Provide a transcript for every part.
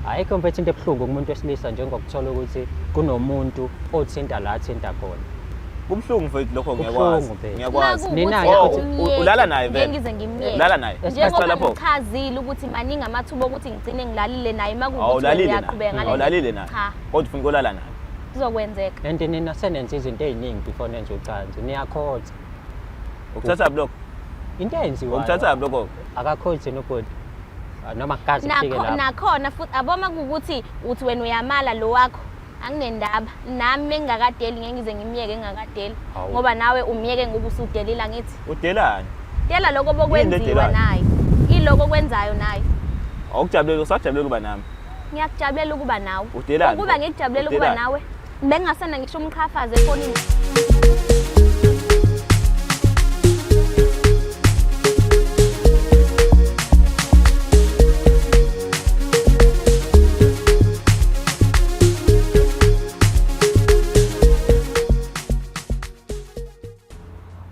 Ayikho mfethu into ebuhlungu kumuntu wesilisa njengokuthola ukuthi kunomuntu othinta la athinta khona. Kubuhlungu mfethu lokho ngiyakwazi. Kubuhlungu, mfethu. Ngiyakwazi. Nina-ke Oh, futhi- ulala naye vele? Ngize ngimyeke. Ulala naye? Njengoba Lapho? ngichazile ukuthi maningi amathuba okuthi ngigcine ngilalile naye uma kuwukuthi Awulalile uyaqhubeka naye. ngale Awulalile naye. Cha, Kodwa ufuna ukulala naye. kuzokwenzeka. And nina senenza izinto ey'ningi before nenze ucansi. Niyakhotha. Ukuthatha lokho. Into eyenziwayo. Ukuthatha lokho. Akakhothi nobhuti. Ah, noma kukaze kufike Nakho lapho. nakhona futhi aboma kukuthi uthi wena uyamala lo wakho anginendaba nami mengingakadeli ngeke ngize ngimyeke ngingakadeli Hawu. ngoba nawe umyeke ngoba usudelile angithi Udelani? dela lokho Yini bokwenziwa edelayo? naye iloko okwenzayo naye Awukujabulela usajabulela ukuba nami. Ngiyakujabulela ukuba nawe. Udelani? Ukuba ngikujabulela ukuba Udelani? nawe, bengingasena ngisho umqhafazo efonini.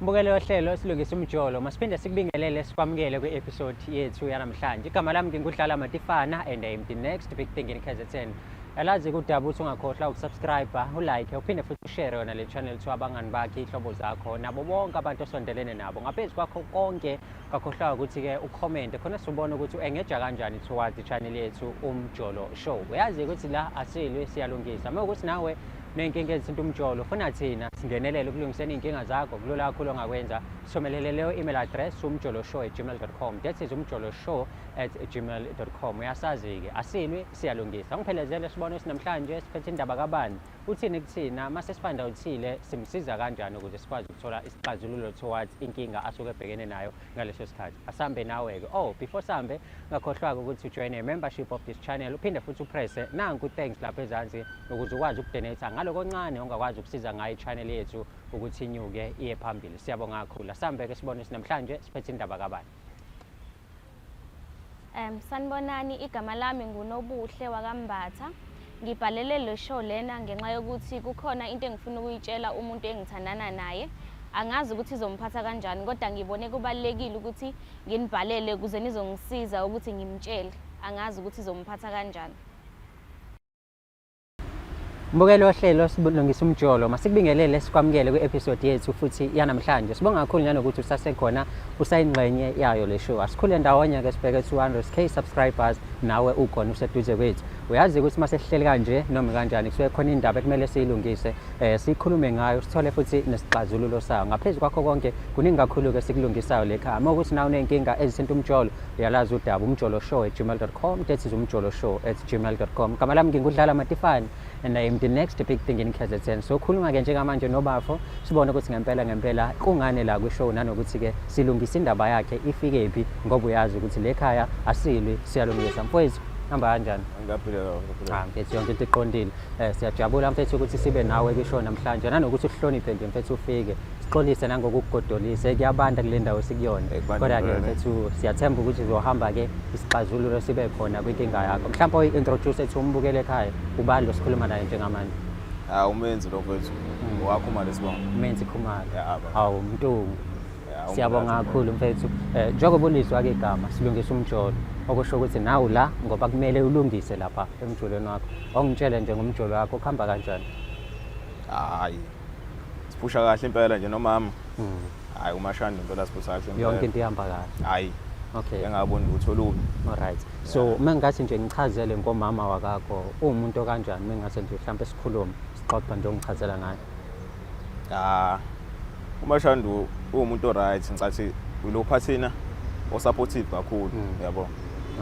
Mbukelo yohlelo silungisa umjolo masiphinde sikubingelele sikwamukele kwi-episode yethu yanamhlanje. Igama lami ngingudlala Matifana and I am the next big thing in KZN. Yalazi kudaba ukuthi ungakhohlwa ukusubscribe, ulike, uphinde futhi ushare yona le channel to abangani bakhe, ihlobo zakho nabo bonke abantu osondelene nabo. Ngaphezu kwakho konke ngakhohlwa ukuthi-ke ukhomente khona sizobona ukuthi u-engeja kanjani towards i-channel yethu Umjolo Show. Uyazi ukuthi la asilwi siyalungisa. Uma ukuthi nawe ney'nkinga ezithinta umjolo funa thina singenelele ukulungiseni iy'nkinga zakho, kulula kakhulu ongakwenza. Sithumelele leyo email address umjoloshow@gmail.com. That is umjoloshow@gmail.com. Uyasazi-ke asilwi siyalungisa. Ungiphelezele sibone ukuthi namhlanje siphethe indaba kabani, uthini kuthina mase sifanda uthile, simsiza kanjani ukuze sikwazi ukuthola isixazululo towards inkinga asuke ebhekene nayo ngaleso sikhathi. Asambe nawe-ke. Oh, before sambe ungakhohlwa-ke ukuthi ujoyine membership of this channel, uphinde futhi upresse nanku thanks lapha ezansi ukuze ukwazi ukudonate ngaloko oncane ongakwazi ukusiza ngayo i-channel yethu ukuthi inyuke iye phambili. Siyabonga kakhulu. Asambe-ke sibone ukuthi namhlanje siphethe indaba kabani. Sanibonani, igama lami nguNobuhle wakaMbatha. Ngibhalele le show lena ngenxa yokuthi kukhona into engifuna ukuyitshela umuntu engithandana naye. Angazi ukuthi izomphatha kanjani kodwa ngibone kubalulekile ukuthi nginibhalele ukuze nizongisiza ukuthi ngimtshele. Angazi ukuthi izomphatha kanjani. Mbukelo ohlelo silungisa umjolo masikubingelele sikwamukele kwi-episode yethu futhi yanamhlanje. Sibonga kakhulu nanokuthi usasekhona usayingxenye yayo le show. Asikhule ndawonye ke sibheke 200K subscribers nawe ukhona useduze kwethu. Uyazi ukuthi mase sihleli kanje noma kanjani kusuke khona indaba ekumele siyilungise, sikhulume ngayo sithole futhi nesixazululo sayo. Ngaphezu kwakho konke kuningi kakhulu ke sikulungisayo le khaya. Uma ukuthi nawe uney'nkinga ezithinta umjolo uyalazi udaba umjoloshow@gmail.com. That is umjoloshow@gmail.com. Igama lami ngingudlala Matifane and I am the next big thing in KZN. So khuluma ke njengamanje nobafo sibone ukuthi ngempela ngempela kungane la kwishow nanokuthi ke silungisa indaba yakhe ifike phi ngoba uyazi ukuthi le khaya asilwi siyalungisa. Mfowethu hamba kanjani? Ngiyaphila baba. Cha mfethu yonke into iqondile. Siyajabula mfethu ukuthi sibe nawe kwishow namhlanje nanokuthi uhloniphe nje mfethu ufike. Sixolise nangokukugodolisa kuyabanda kule ndawo esikuyona. Kubanda Kodwa ke impela. mfethu siyathemba ukuthi uzohamba ke isixazululo sibe khona kwinkinga yakho. Mhlawumbe oyi-introduce ethi umbukele ekhaya ubani lo sikhuluma naye njengamanje? Ah, uMenzi lo mfethu. Wakhumalo sibonga. Menzi Khumalo. Ya, baba. Hawu Mntungu. Ya, Siyabonga umnikazi. kakhulu mfethu. Njengoba ulizwa ke igama silungisa umjolo okusho ukuthi nawu la ngoba kumele ulungise lapha emjolweni wakho. Ongitshele nje ngomjolo wakho kuhamba kanjani? Hayi. Siphusha kahle impela nje nomama. Hayi umashando impela siphusha kahle impela. Yonke into ihamba kahle. Hayi. Okay. Engaboni lutho olubi. Alright. So mengathi nje ngichazele ngomama wakakho uwumuntu okanjani mengase nje mhlawumbe sikhulume sixoxe nje ungichazela ngaye. Ah. UMashandu uwumuntu oright ngicathi ulophathina osupportive kakhulu yabo.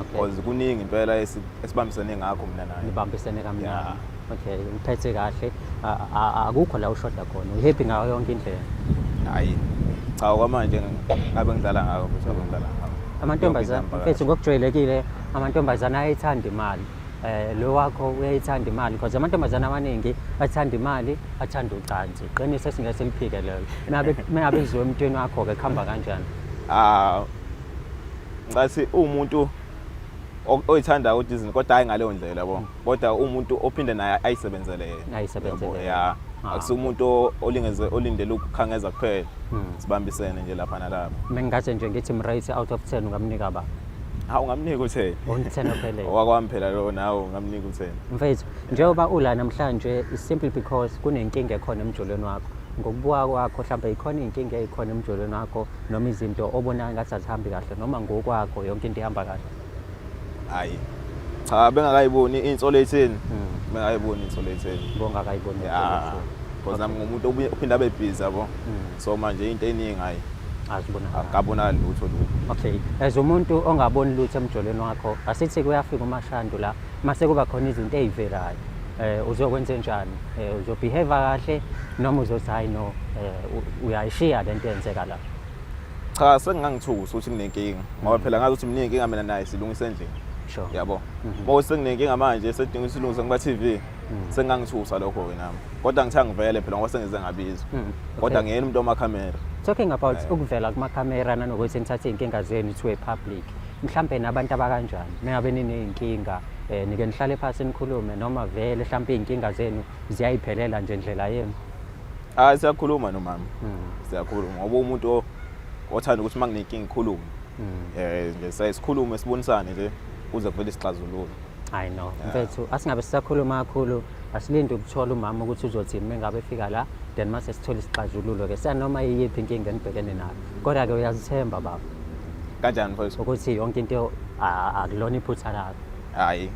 Okay. Because kuningi impela esibambisene ngakho mina naye. Nibambisene kamnandi. Yeah. Okay, ngiphethe kahle. Akukho la ushoda khona. Uhappy ngayo yonke indlela. Hayi. Cha okwamanje ngabe ngidlala ngakho futhi ngabe ngidlala ngakho. Amantombazane Yonke into mfethu ngokujwayelekile amantombazane ayayithanda imali. Lo wakho uyayithanda imali because amantombazane amaningi athanda imali, athanda ucansi. Qiniso esingeke siliphike lelo. Mengabe kuziwe emntwini wakho ke kuhamba kanjani? Ah. Ngathi umuntu oyithandayo uDisney kodwa hayi ngaleyo ndlela yabo. Kodwa umuntu ophinde naye ayisebenzele yena. Ayisebenzele Yabo, yena. Ya. Akusiwumuntu olingeze olindele ukukhangeza kuphela. Sibambisene nje lapha nalapha. Mengingathi nje ngithi mrate out of 10 ungamnika ba? Hawu, ngamnika u-10. U-10 ophelele. Owakwami phela lo, nawe ungamnika u-10. Mfethu, njengoba ula namhlanje is simply because kunenkinga ekhona emjolweni wakho. Ngokubuka kwakho mhlawumbe ikhona iy'nkinga ey'khona emjolweni wakho noma izinto obona ngathi azihambi kahle noma ngokwakho yonke into ihamba kahle? Hayi cha, bengakayiboni insolo etheni, bengakayiboni insolo etheni. Bongakayiboni. Ya, because nami ngumuntu ophinde abe busy, yabo, so manje into eningi hayi, Azibonakali. Akabonakali lutho lutho. Okay, as umuntu ongaboni lutho emjolweni wakho, asithi kuyafika uMashandu la, mase kuba khona izinto ey'velayo. Uzokwenza njani? Uzobehave kahle noma uzothi hayi no, uyayishiya lento eyenzeka la? Cha, sengingangithusa ukuthi kunenkinga, ngoba phela ngazi ukuthi mina inkinga mina naye silungise endlini. Yabo, uma senginenkinga manje sedinga ukuthi silungise kuba TV, sengingangithusa lokho-ke nami, kodwa ngithe angivele phela ngoba sengize ngabizwa, kodwa ngiyena umuntu wamakhamera. Talking about ukuvela kumakhamera nanokuthi nithathe iy'nkinga zenu to a public, mhlampe nabantu abakanjani? Mengabe niney'nkinga, nike nihlale phansi nikhulume noma vele mhlampe iy'nkinga zenu ziyayiphelela nje ndlela yenu? Hayi, siyakhuluma nomama, siyakhuluma, ngoba umuntu othanda ukuthi uma kunenkinga ikhulume, nje siyaye sikhulume, sibonisane nje kuze kuvele isixazululo. I know. Mfethu, asingabe sisakhuluma kakhulu, asilinde ukuthola umama ukuthi uzothini mengabe efika la, then mase sithola isixazululo ke sanoma iyiphi inkinga enibhekene nayo. Kodwa-ke uyazithemba baba? Kanjani mfethu? Ukuthi yonke into akulona iphutha lakho. Hayi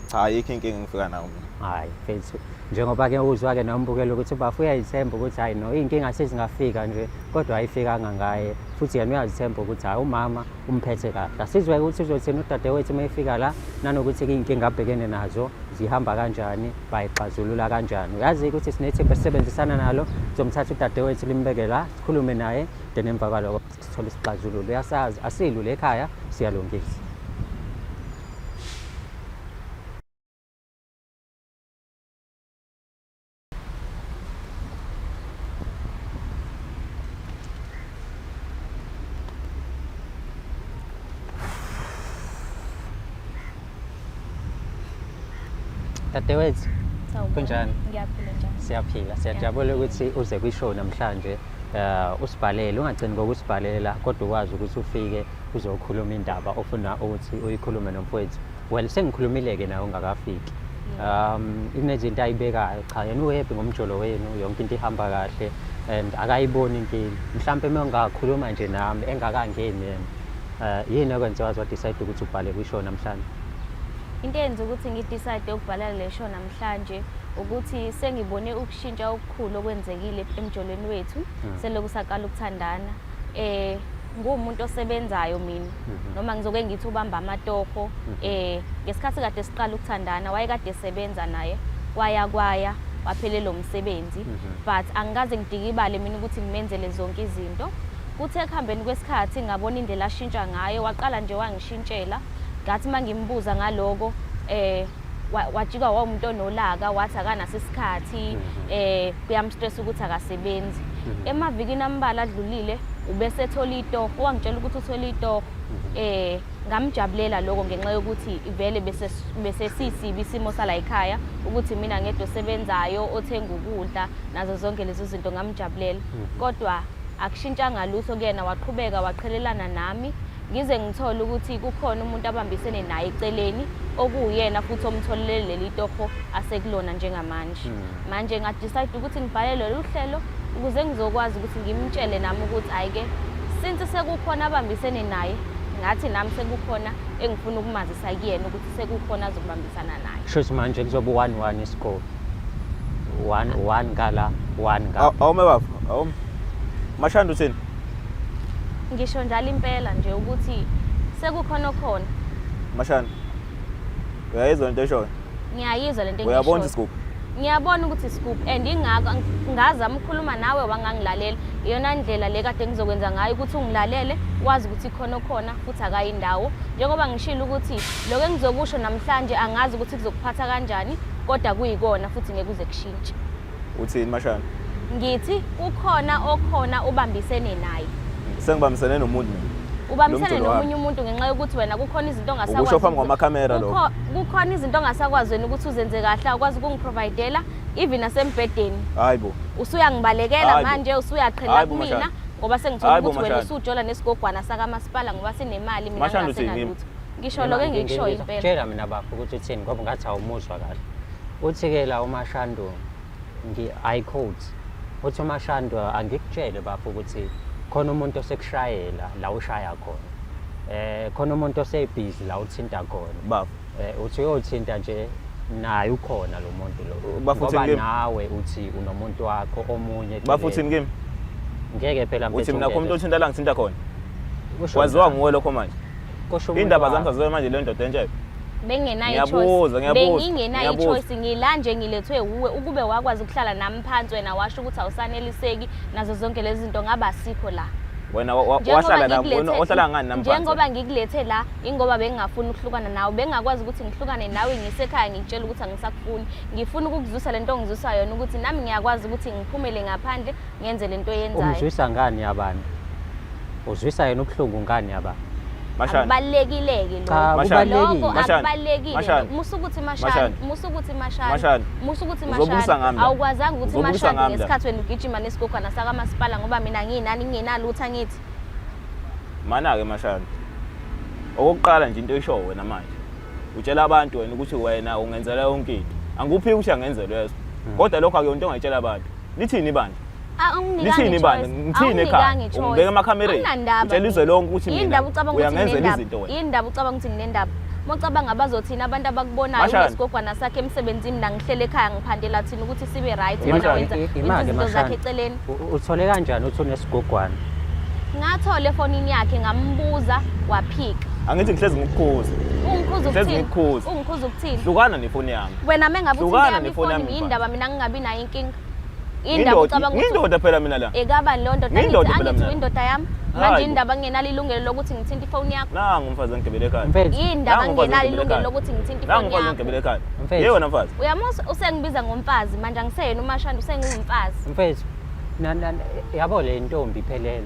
cha, ayikho inkinga engifika nayo mina. Hayi mfethu, njengoba-ke uzwa-ke nombukela ukuthi ubafo uyayithemba ukuthi hayi no, iy'nkinga sezingafika nje kodwa ayifikanga ngaye, futhi yena uyazithemba ukuthi hhayi, umama umphethe kahle. Asizwe ukuthi uzothini udadewethu uma efika la, nanokuthi iy'nkinga abhekene nazo zihamba kanjani, bayixazulula kanjani. Uyazi ukuthi sinethimba esisebenzisana nalo, sizomthatha udadewethu limbeke la, sikhulume naye, then emva kwaloko sithole isixazululo. Uyasazi, asilule ekhaya, siyalungisa. Dadewethu, Sawubona. Kunjani? Ngiyaphila, njani? Siyaphila, siyajabula ukuthi uze kwishow namhlanje. Usibhalele, ungagcini ngokusibhalela kodwa ukwazi ukuthi ufike uzokhuluma indaba ofuna ukuthi uyikhulume nomfowethu. Well, sengikhulumile-ke nawe ungakafiki. Inezinto ayibekayo, cha yena uhappy ngomjolo wenu, yonke into ihamba kahle and akayiboni inkinga. Mhlampe uma ungakhuluma nje nami engakangeni yena, yini okwenze waze wadecide ukuthi ubhale kwishow namhlanje? Into eyenza ukuthi ngidecide ukubhala le show namhlanje ukuthi sengibone ukushintsha okukhulu okwenzekile emjolweni wethu selokhu saqala ukuthandana. Nguwumuntu osebenzayo mina, noma ngizoke ngithi ubamba amatoho. Ngesikhathi kade siqala ukuthandana wayekade esebenza naye, kwaya kwaya waphelelwa umsebenzi, but angikaze ngidikibale mina ukuthi ngimenzele zonke izinto. Kuthe ekuhambeni kwesikhathi ngabona indlela ashintsha ngayo, waqala nje wangishintshela. Ngathi uma ngimbuza ngaloko, wajika wawumuntu onolaka, wathi akanaso isikhathi, kuyamstress ukuthi akasebenzi. Emavikini ambalwa adlulile ubesethola itoho, wangitshela ukuthi uthola itoho. Ngamjabulela lokho ngenxa yokuthi vele bese sisibi isimo sala ekhaya, ukuthi mina ngedwa osebenzayo othenga ukudla nazo zonke lezo zinto, ngamjabulela. Kodwa akushintshanga lutho kuyena, waqhubeka waqhelelana nami ngize ngithole ukuthi kukhona umuntu abambisene naye eceleni okuwuyena futhi omtholele leli toho asekulona njengamanje. Manje ngadecide ukuthi ngibhale lolu hlelo ukuze ngizokwazi ukuthi ngimtshele nami ukuthi hhayi-ke, since sekukhona abambisene naye, ngathi nami sekukhona engifuna ukumazisa kuyena ukuthi sekukhona azokubambisana naye. Kusho ukuthi manje kuzoba 1-1 iscore, 1-1 ngala, 1 ngala. Awume baba, awume Mashanda, uthini? Ngisho njalo impela nje ukuthi sekukhona okhona. Mashanda, uyayizwa into eshoyo? Ngiyayizwa lento. Uyabona ukuthi sigubhu? Ngiyabona ukuthi sigubhu, and ingakho ngazama ukukhuluma nawe wangangilalela. Iyona ndlela le kade ngizokwenza ngayo ukuthi ungilalele, wazi ukuthi khona okhona futhi akayindawo. Njengoba ngishilo ukuthi lokho engizokusho namhlanje angazi ukuthi kuzokuphatha kanjani, kodwa kuyikona futhi ngeke kuze kushintshe. Uthini Mashanda? Ngithi kukhona okhona ubambisene naye. Sengibambisene nomuntu mina? Ubambisene Lo mjolo nomunye umuntu ngenxa yokuthi wena kukhona izinto ongasakwazi Ukusho phambi kwamakhamera lokho? Kukhona izinto ongasakwazi wena ukuthi uzenze kahle, awukwazi ukungiprovidela even nasembhedeni. Hayi bo. Usuyangibalekela. Hayi bo. Manje usuyaqhela Hayi bo, kumina Mashanda. ngoba sengithola Hayi bo, ukuthi wena Mashanda. usujola nesigogwana sakamasipala ngoba sinemali, mina Mashanda, uthini? ngingasenalutho. Ngisho lokho engikushoyo impela. Tshela mina bafo ukuthi uthini ngoba ngathi awumuzwa kahle. Uthi-ke la uMashandu ngi I quote uthi uMashandu angikutshele bafo ukuthi khona umuntu osekushayela la ushaya khona. Eh khona umuntu osebhizi la uthinta khona. Bafo. Eh uthi uyothinta nje naye ukhona lo muntu lo. Bafo Ngoba uthini kimi? nawe uthi unomuntu wakho omunye. Bafo uthini kimi? Ngeke phela Uthi mina khona umuntu othinta la ngithinta khona. Kusho Waziwa njalo. nguwe lokho manje. Kusho umuntu Indaba zami wakho. saziwe manje le ndoda entshe. Bengenayo Ngiyabuza, i-choice. ngiyabuza, Bengingenayo ngiyabuza. i-choice ngila nje ngilethwe wuwe ukube wakwazi ukuhlala nami phansi wena washo ukuthi awusaneliseki nazo zonke lezi zinto ngaba asikho la. Wena Njengoba wahlala la wena ohlala ngani nami phansi? Njengoba ngikulethe la ingoba bengingafuni ukuhlukana nawe, bengingakwazi ukuthi ngihlukane nawe ngisekhaya ngikutshela ukuthi angisakufuni. Ngifuna ukukuzwisa lento ongizwisa yona ukuthi nami ngiyakwazi ukuthi ngiphumele ngaphandle ngenze lento oyenzayo. Umzwisa ngani abantu? Uzwisa yena ubuhlungu ngani yaba? Mashani. Akubalulekile-ke Cha, lokho. Mashani. Lokho kubalulekile. Mashani. akubalulekile. Mashani. Musa ukuthi Mashani. mashani, musa ukuthi mashani, Mashani. musa ukuthi Uzobukisa mashani. ngami la. Awukwazanga ukuthi Uzobukisa mashani ngami la. ngesikhathi wena ugijima nesigogwana sakamasipala ngoba mina nginani ngingenalutho angithi. Mana-ke Mashani. Okokuqala nje into oyishoyo wena manje. Utshela abantu wena ukuthi wena ungenzela yonke into. Angikuphiki ukuthi angenzelwe yeso. Kodwa lokho akuyona into ongayitshela abantu. Lithini ibandla? Awunginikanga Lithini ibandla? i-choice. Ngithini ekhaya? Awunginikanga i-choice. Ungibeka emakhamereni. Anginandaba Utshela izwe mina. lonke ukuthi Yini mina ndaba ucabanga ukuthi uyangenzela nginendaba? izinto wena. Yini ndaba ucabanga ukuthi nginendaba? Uma ucabanga bazothini abantu abakubonayo Mashani. unesigogwana sakhe emsebenzini mina ngihlele ekhaya ngiphandela thina ukuthi sibe right wena Mashani. wenza wenza Imali izinto zakhe Mashani. eceleni. Uthole kanjani uthi unesigogwana? Ngathola efonini yakhe ngambuza waphika. Angithi ngihlezi ngikukhuza. Ungikhuza Ngihlezi ukuthini? ngikukhuza. Ungikhuza ukuthini? Hlukana nefoni yami. Wena mengabe uthi Hlukana into yami nefoni ifoni yami, mfana. yindaba mina ngingabi nayo inkinga. Yindaba ucabanga ukuthi Ngiyindoda phela mina la. ekabani leyo ndoda Ngiyindoda angithi phela angithi mina. uyindoda yami Hayi manje bo. indaba ngingenalo ilungelo lokuthi ngithinte ifoni yakho Nangu umfazi engigibele ekhaya. Mfethu, yindaba Nangu umfazi ngingenalo engigibele ilungelo ekhaya. lokuthi ngithinte Nangu ifoni umfazi yakho engigibele ekhaya. Mfethu. Ye wena mfazi. uyamusa usengibiza ngomfazi manje angiseyena umashanda usengumfazi Mfethu, yabo le ntombi iphelele.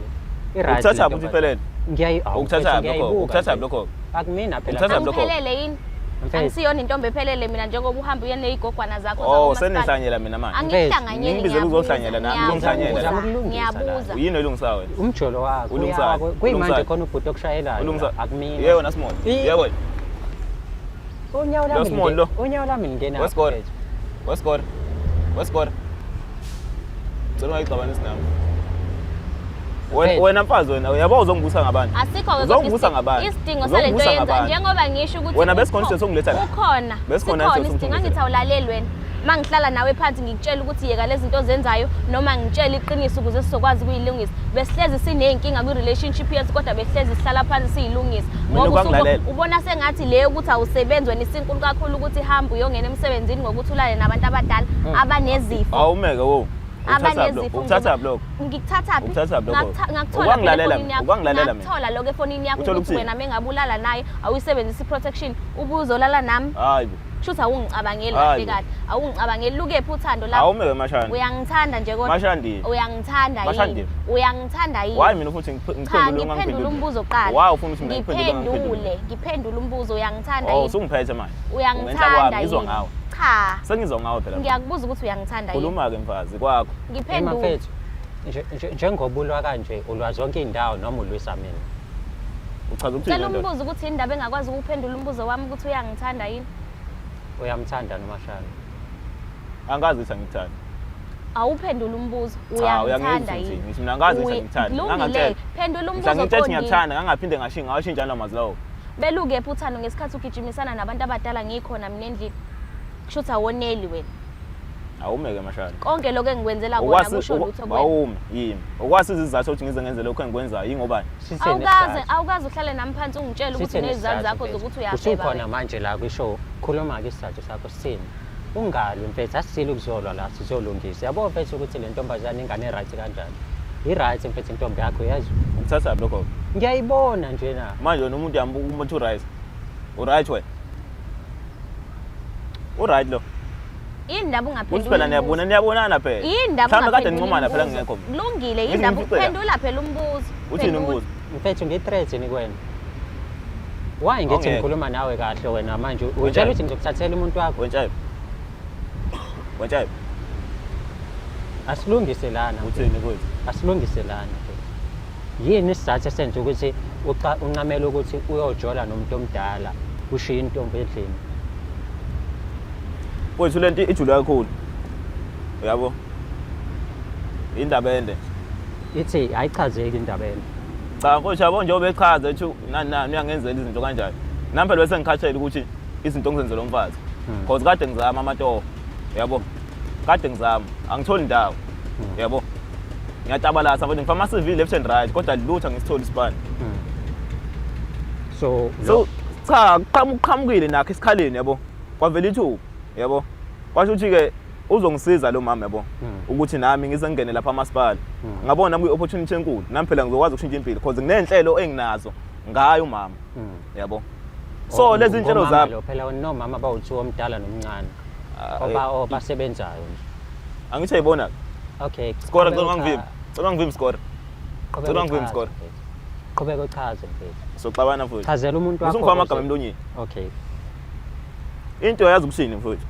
I-right Ukuthatha le ukuthi ntombazane. iphelele? Ngiyayi awu, Ukuthatha mfethu, lokho, ngiyayibuka ukuthatha nje. lokho. Akumina phela. Ukuthatha lokho. Angiphelele yini? Mfethu. Angisiyona intombi ephelele mina njengoba uhamba uye ney'gogwana zakho Oh, zakomasipala. senihlanyela mina manje. Angikuhlanganyeli Ngingibizela ukuzohlanyela nami, ngiyabuza, ukuzohlanyela. Uzama ukulungisa la. Ngiyabuza. Yini oyilungisayo wena? Umjolo wakho Ulungisani? uyakho. Kuyimanje Ulungisani? khona ubhuti okushayelayo. Ulungisa. la, Akumina. Yebo wena Simon. Yebo wena. Unyawo Lo lami Simon lo. Unyawo lami lingena. Wesikole. Wesikole. Wesikole. Cela ungayixabanisi nami. Wena Mfethu. wena mfazi wena uyabo uzongibusa ngabantu. Asikho-ke kodwa Uzongibusa ngabantu. isidingo salento Uzongibusa yenza ngabantu. njengoba ngisho ukuthi Wena besikhona isidingo sokungiletha la. Ukhona. Besikhona Sikhona isidingo isidingo sokungiletha angithi la. awulaleli wena. Uma ngihlala nawe phansi ngikutshela ukuthi yeka lezi zinto ozenzayo noma ngitshele iqiniso ukuze sizokwazi ukuyilungisa. Besihlezi siney'nkinga kwi-relationship yethu kodwa besihlezi sihlala phansi siyilungisa. Mina Ngoba ukwangilalela. ubona sengathi le ukuthi awusebenzi wena isinkulu kakhulu ukuthi hamba uyongena emsebenzini ngokuthi ulale nabantu abadala abanezifo. Awumeke wo. Abanezifo Ukuthatha lokho. Ngikuthathaphi? Ukuthathaphi lokho? Ngakuthola Ukwangilalela phela efonini mina, yakho. ukwangilalela mina. Ngakuthola lokho efonini yakho Uthola ukuthi ukuthini? wena mengabulala naye awuyisebenzisi i-protection ubuzolala nami. Hayi bo. Kusho ukuthi awungicabangeli Hayi kahle bo. kahle. Awungicabangeli lukephi uthando lapho? Awumeke Mashandi. Uyangithanda nje kodwa. Mashandi. Uyangithanda Mashandi. yini? Uyangithanda yini? Why mina futhi Cha, ngiphendule ngiphendule ungangiphenduli? umbuzo kuqala. Why ufuna ukuthi mina ngiphendule ungangiphenduli? Ngiphendule, ngiphendule umbuzo uyangithanda Oh, yini? usungiphethe manje. Ungenhla Uyangithanda kwami, ngizwa yini? ngawe. Cha. Sengizwa ngawe phela. Ngiyakubuza ukuthi uyangithanda yini? Khuluma ke mfazi kwakho. Ngiphendule. Mfethu, njengoba ulwa kanje ulwa zonke iy'ndawo noma ulwisa mina. Uchaza ukuthini Cela ndoda? umbuzo ukuthi indaba engakwazi ukuphendula umbuzo wami ukuthi uyangithanda yini? Uyamthanda noMashana? Angazi ukuthi angikuthandi. Awuphendula umbuzo, Cha, uyangithanda uyangizwa yini? ukuthi ngithi mina angazi ukuthi angikuthandi. Lungile, Ngangakutshela. phendula umbuzo Ngitshela ukuthi oqondile. ngiyakuthanda, ngangaphinde ngashintsha, ngawashintsha namazwi lawo. Belukephi uthando ngesikhathi ugijimisana nabantu abadala ngikhona mina endlini? Kusho ukuthi awoneli wena. Awumeke Mashana. Konke lokho engikwenzela kona kusho lutho kuwena. Awume yimi. Okwasiza isizathu ukuthi ngize ngenze lokho engikwenzayo yingobani? Sitheni Awukaze isizathu? awukaze uhlale nami phansi ungitshele ukuthi Sitheni unezizathu isizathu, zakho mfethu? zokuthi uyafeba. Usukhona wena. manje la kwishow, khuluma-ke isizathu sakho sithini? Ungalwi mfethu, asisile ukuzolwa la, sizolungisa. Yabo mfethu ukuthi le ntombazane ingane e-right kanjani? I-right mfethu intombi yakho yazi. Ukuthatha lokho. Ngiyayibona nje na. Manje wena umuntu uyambuka umuntu u-right. U-right wena. U-right lo. Yini ndaba ungaphenduli? Ukuthi phela niyabona niyabonana phela. Yini ndaba Mhlawumbe kade ungaphenduli nincomana phela umbuzo? ngingekho mina. Kulungile, Ngithi yini ndaba ngimfice la. uphendula phela umbuzo. Uthini Phendula. umbuzo? Mfethu ngi-threat yini kuwena? Why ngithi Awungeke. ngikhuluma nawe kahle wena manje utshela Wenjani? ukuthi ngizokuthathela umuntu wakho. Wentshebe. Wentshebe. Asilungise lana. Uthini kuthi? Asilungise lana mfethu. Yini isizathu esenza ukuthi uncamele ukuthi uyojola nomuntu omdala ushiye intombi endlini? Mfowethu, lento ijule kakhulu, uyabo, indaba ende. Ithi ayichazeki indaba ende. Cha mfowethu, yabo, njengoba echaza ethi nani nani uyangenzela izinto kanjani, nami phela bese ngikhathele ukuthi izinto ngizenzela umfazi, cause kade ngizama amatoho, yabo, kade ngizama, angitholi ndawo, yabo, ngiyatabalasa mfowethu, ngifaka ama-CV left and right, kodwa lutho, angisitholi isipani. So So cha, kuqhamukile nakho esikhaleni, yabo, kwavela ithuba, yabo, kwasho ukuthi-ke uzongisiza lo mama, yabo, ukuthi nami ngize ngingene lapha amasipala. Ngabona nami kuyi-opportunity enkulu, nami phela ngizokwazi ukushintsha impilo, cause nginey'nhlelo enginazo ngayo umama, yabo. So lezi iy'nhlelo ngomama zami lo phela nomama bawu-two, omdala nomncane, Ah, oba obasebenzayo nje. Angithi ayibona. Okay. Skora, qhubeka cela ungangivimbi, cela ungangivimbi, skora. Qhubeka Cela ungangivimbi, uchaze, skora. mfethu. Qhubeka uchaze, mfethu. Soxabana futhi. Chazela umuntu wakho. Usungifaka amagama emlonyeni. Okay. Into yazi ukuthini mfowethu,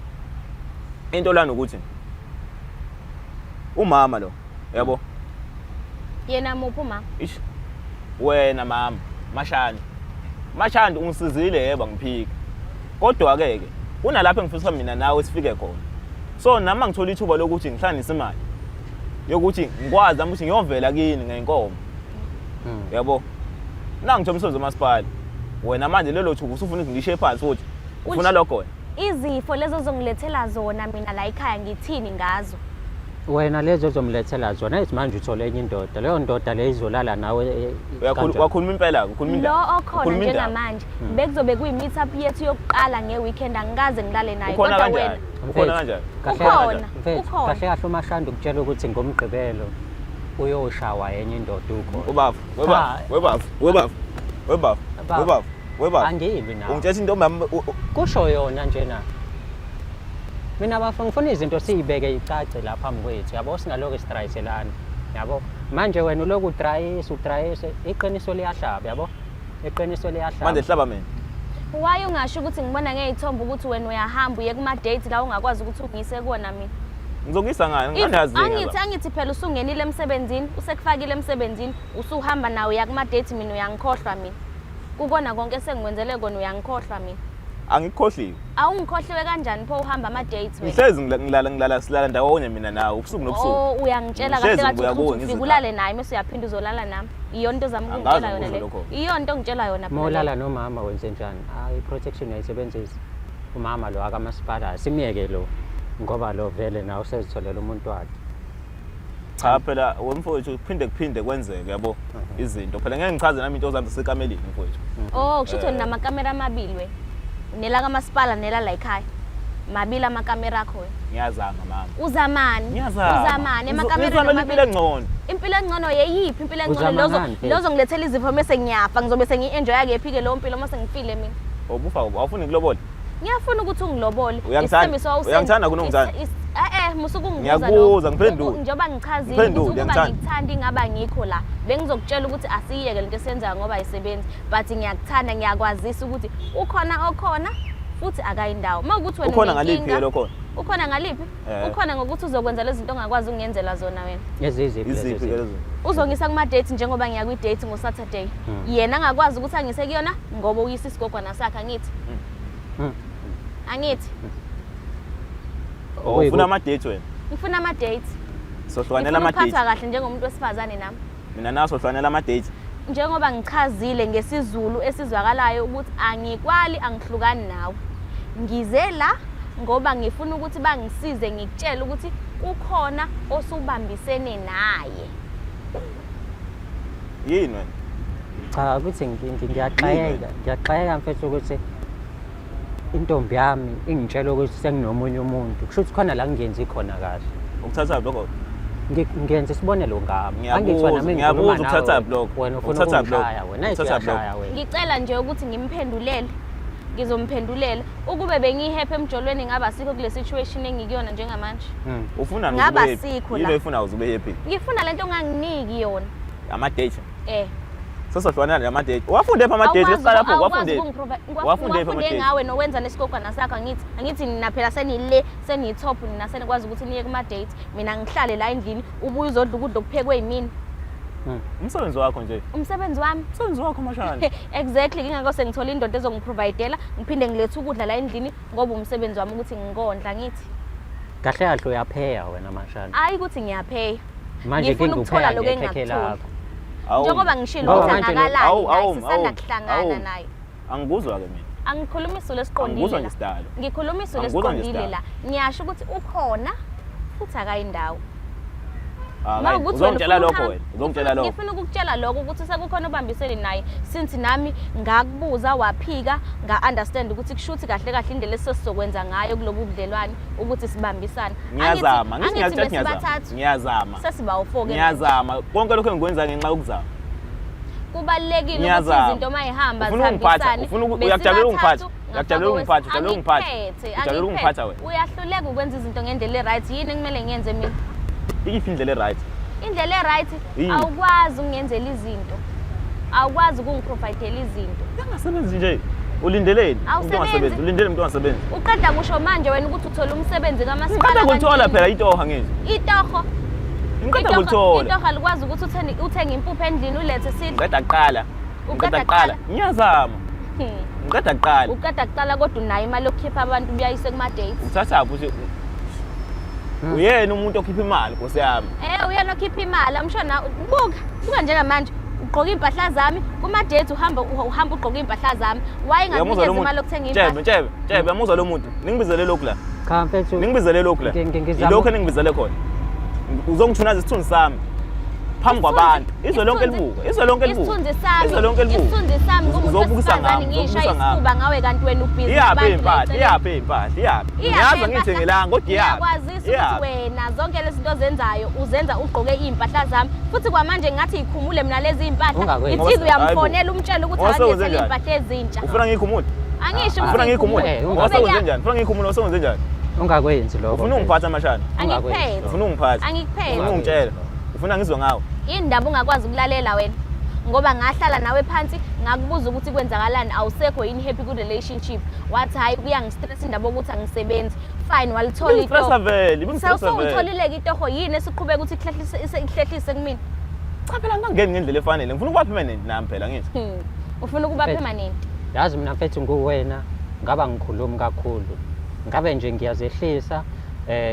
into lana ukuthi umama lo, yabo. Yena muphi uma? Ish, wena mama Mashandi, Mashandi, ungisizile, yebo, ngiphika, kodwa ke kunalapho engifisa mina nawe sifike khona. So nami ngithola ithuba lokuthi ngihlanganise imali yokuthi ngikwazi nami ukuthi ngiyovela kini ngey'nkomo, yabo. Nangithola umsebenzi womasipala, wena manje lelo thuba usufuna ukuthi ngishiye phansi futhi ufuna lokho wena. Izifo lezo ozongilethela zona mina la ekhaya, ngithini ngazo? Wena lezo ozomlethela zona ethi manje uthole enye indoda, leyo ndoda leyo izolala nawe kanjani? Wakhuluma impela, ukhuluma Lo indaba. okhona Ukhuluma indaba. njengamanje bekuzobe kuyi-meet up yethu yokuqala nge-weekend, angikaze ngilale naye. Ukhona Kodwa wena kanjani? Ukhona kanjani? Kahle Ukhona, mfethu, ukhona. kahle kahle uMashanda ukutshela ukuthi ngomgqibelo uyoshawa enye indoda ukhona. Ubaba, webaba, Cha. webaba, webaba, webaba, Baba. webaba, webaba. Angilwi nawe. Ungitshela intombi yami Kusho yona njena. Mina bafo, ngifuna izinto siyibeke icace la phambi kwethu, yabo, singaloku sidrayiselana, yabo. Manje wena uloku udrayisa, udrayise, iqiniso liyahlaba, yabo, iqiniso liyahlaba. Manje hlaba mina. Why ungasho ukuthi ngibona ngey'thombe ukuthi wena uyahamba uye kuma-date la ungakwazi ukuthi ungiyise kuwona mina? Ngizokuyisa ngani? Ngingazi. Angithi phela usungenile emsebenzini, usekufakile emsebenzini, usuhamba nawe uya kuma-date, mina uyangikhohlwa mina. Kukona konke esengikwenzele kona, uyangikhohlwa mina. Angikukhohliwe. Awungikhohliwe kanjani pho uhamba ama-date wena? Ngihlezi ngilala silala ndawonye mina nawe ubusuku nobusuku. Oh, uyangitshela kahle Ngihlezi kathi ngibuya kuwe ukuthi ufike ngizikhala. ulale naye mese uyaphinda uzolala nami. Iyona into ozama Angikaze ukungitshela yona ngikusho le. lokho. Iyona into ongitshela yona Uma phela ulala le. nomama wenze njani? Hayi, i-protection uyayisebenzisa? Umama lo akamasipala, simyeke lo, ngoba lo vele nawe usezitholela umuntu wakhe. Cha phela wemfowethu, kuphinde kuphinde kwenzeke, yabo, izinto. Phela ngeke ngichaze nami into zami zasekameleni, mfowethu. Oh, kusho ukuthi wena unamakamera amabili wena. Nela kamasipala nela la ekhaya. Mabili amakamera akho wena. Ngiyazama mama. Uzamani? Ngiyazama. Uzamani emakamereni Ngizamela impilo amabili? engcono. Impilo engcono yeyiphi impilo engcono? Uzama Lozo ngani, mfethu? lozo ngilethela izifo mese ngiyafa, ngizobe sengiyi-enjoya kephi-ke leyo mpilo mase ngifile mina? Ubufa awufuni kulobola? Ngiyafuna ukuthi ungilobole. Uyangithanda? Isithembiso wawusenza- Uyangithanda kunongithanda? Eh, musuke ungibuza Ngiyakubuza, lokho. ngiphendule. Njengoba ngichazile Ngiphendule, ukuthi ukuba uyangithanda? ngikuthanda ingaba ngikho la. Bengizokutshela ukuthi asiyeke lento esiyenzayo ngoba ayisebenzi, but ngiyakuthanda, ngiyakwazisa ukuthi ukhona okhona futhi akayindawo. Uma ukuthi wena Ukhona ngaliphi unenkinga- ke lo khona? Ukhona ngaliphi? Eh. Ukhona ngokuthi uzokwenza lezi zinto ongakwazi ukungenzela zona wena. Eziziphi lezo Iziphi ke zinto? lezo? Uzongisa kuma-date njengoba ngiya kwi-date ngo-Saturday. Yena angakwazi ukuthi angise kuyona ngoba uyisa isigogwana sakhe, angithi? Angithi? Oh, ufuna ama-date wena? Ngifuna ama-date. Sohlukanela Ngifuna ama-date. ukuphathwa kahle njengomuntu wesifazane nami. Mina nawe sohlukanela ama-date. Njengoba ngichazile ngesiZulu esizwakalayo ukuthi angikwali, angihlukani nawe. Ngize la ngoba ngifuna ukuthi bangisize ngikutshele ukuthi kukhona osubambisene naye. Yini wena? Cha, ukuthi ngiyaxakeka, ngiyaxakeka mfethu ukuthi intombi yami ingitshela ukuthi senginomunye umuntu, kusho ukuthi khona la ngingenzi khona kahle. Ukuthatha lokho? Ngenza isibonelo ngami. Ngiyabuza, Angithi wena mina ngiyabuza, ngikhuluma ukuthatha nawe, lokho? wena ufuna Ukuthatha lokho? ukungishaya wena, ayithi Ukuthatha lokho? uyashaya wena. Ngicela nje ukuthi ngimphendulele. Ngizomphendulela. Ukube bengiyi-happy emjolweni ngaba sikho kule situation engikuyona njengamanje. Ufuna Ngaba ube happy? sikho Yini la. oyifuna uze ube happy? Ngifuna lento onganginiki yona. Ama-date. Eh. Sesohlukana nje ama-date. Wafunde phi ama-date? Siqala lapho, wafunde. Wafunde phi Wafunde ama-date? ngawe nowenza nesigogwana sakho, angithi? Angithi nina phela senile, seniyi-top nina, senikwazi ukuthi niye kuma-date. Mina ngihlale la endlini, ubuye uzodla ukudla okuphekwe yimina. Umsebenzi wakho nje. Umsebenzi wami. Umsebenzi wakho mashana. Exactly, ingakho sengithola indoda ezongiprovidela, ngiphinde ngilethe ukudla la endlini ngoba umsebenzi wami ukuthi ngikondla ngithi. Kahle kahle uyapheya wena mashana. Hayi ukuthi ngiyapheya. Manje Ngifuna kinga ukuthola upheya lokho ngekhekhe engingakutholi. lakho. Awu. Njengoba ngishilo Ngoba ukuthi manje lo- angakalali Awu, naye, awu, sisanda awu, kuhlangana awu. naye. Angikuzwa ke mina. Angikhulumi isizulu esiqondile Angikuzwa la. nje sidalo. Ngikhuluma isizulu Angikuzwa nje esiqondile sidalo. la. Ngiyasho ukuthi ukhona futhi akayindawo. Ah, Uma right. ukuthi wena Uzongitshela ufuna lokho ukuhamba- wena. Uzongitshela lokho. Ngifuna ukukutshela lokho ukuthi sekukhona obambisene naye since nami ngakubuza waphika nga-understand ukuthi kushuthi kahle kahle indlela esesizokwenza ngayo kulobu budlelwane ukuthi sibambisane. Ngiyazama, ngithi Angithi ngiyakutshela ngiyazama. besibathathu Ngiyazama. sesiba u-four ke manje. Ngiyazama. Konke lokho engikwenza ngenxa yokuzama. Kubalulekile ukuthi Ngiyazama. izinto uma y'hamba Ufuna ukungiphatha, zihambisane. uyakujabulela ukungiphatha, Besibathathu, uyakujabulela ukungiphatha, ujabulela ukungiphatha, Angikuphethe, ujabulela ukungiphatha angikuphethe. wena. Uyahluleka ukwenza izinto ngendlela e-right. Yini ekumele ngiyenze mina? Iyiphi indlela e-right? Indlela e-right Yini? awukwazi ukungenzela izinto. Awukwazi ukungiprovidela izinto. Angasebenzi nje. Ulindeleni? Umuntu Awusebenzi. ongasebenzi, ulindele umuntu ongasebenzi. Uqeda kusho manje wena ukuthi uthola umsebenzi kamasipala. Ngiqeda kulithola kanti phela itoha ngithi. Itoho. Ngiqeda Itoho- kulithola. Itoho alikwazi ukuthi uthenge impuphu endlini ulethe sidle. Ngiqeda kuqala. Uqeda Ngiqeda kuqala. kuqala? Ngiyazama. Ngiqeda kuqala. Uqeda kuqala kodwa unayo imali yokukhipha abantu uyayise kuma-dates. Uthathaphi ukuthi uyena umuntu okhipha imali Nkosi yami. Uyena okhipha imali, amsho na buka, buka njengamanje ugqoka iy'mpahla zami kuma-dates uhamba uhamba ugqoka iy'mpahla zami. Why Uyamuzwa ngakunikeza lo muntu? imali yokuthenga Tshebe, iy'mpahla? tshebe, tshebe, uyamuzwa lo muntu. Ningibizele lokhu la. Cha mfethu. Ningibizele lokhu la. Ngizama- Yilokhu eningibizele khona. Uzongithunaza isithunzi sami phambi kwabantu. Izwe lonke libuka. Izwe lonke libuka. Isithunzi sami. Izwe lonke libuka. Isithunzi sami ngumuntu Uzobukisa wesifazane ngami, ngisho uzobukisa ngami. isifuba ngawe kanti wena ubhizi Iyaphi nabantu la iy'mpahla? eceleni. Iyaphi iy'mpahla? Iyaphi? Iyaphi Ngiyazi impahla? angiyithengelanga kodwa iyaphi? Ngiyakwazisa ukuthi Iyaphi? wena zonke lezi zinto ozenzayo uzenza ugqoke iy'mpahla zami futhi kwamanje ngathi yikhumule mina lezi iy'mpahla Ungakwenzi. ithize uyamfonela umtshele ukuthi Ngoba akangilethele sewenze iy'mpahla ezintsha. Ufuna ngiyikhumule? Angisho Ufuna ukuthi ngiyikhumule? Eh, Ngoba ungakwenzi. sewenze njani? Ufuna ngiyikhumule? Ngoba sewenze njani? Ungakwenzi lokho. Ufuna mfethu. ungiphatha mashana? Ungakwenzi Angikuphethe. lokho. Ufuna ungiphatha? Angikuphethe. Ufuna ungitshela? Ufuna ngizwe ngawe? Indaba ungakwazi ukulalela wena ngoba ngahlala nawe phansi ngakubuza ukuthi kwenzakalani awusekho yini happy ku-relationship wathi hhayi kuyangistress indaba yokuthi angisebenzi fine walithola Ibingistressa itoho vele, ibingistressa vele. sewutholile-ke itoho yini esiqhubeka ukuthi ihlehlise kumina Cha phela ngingangeni ngendlela efanele. Ngifuna ukuba permanent nami phela ngithi. Ufuna ukuba Mfethu. permanent Yazi mina mfethu nguwena ngaba ngikhulumi kakhulu. Ngabe nje ngiyazehlisa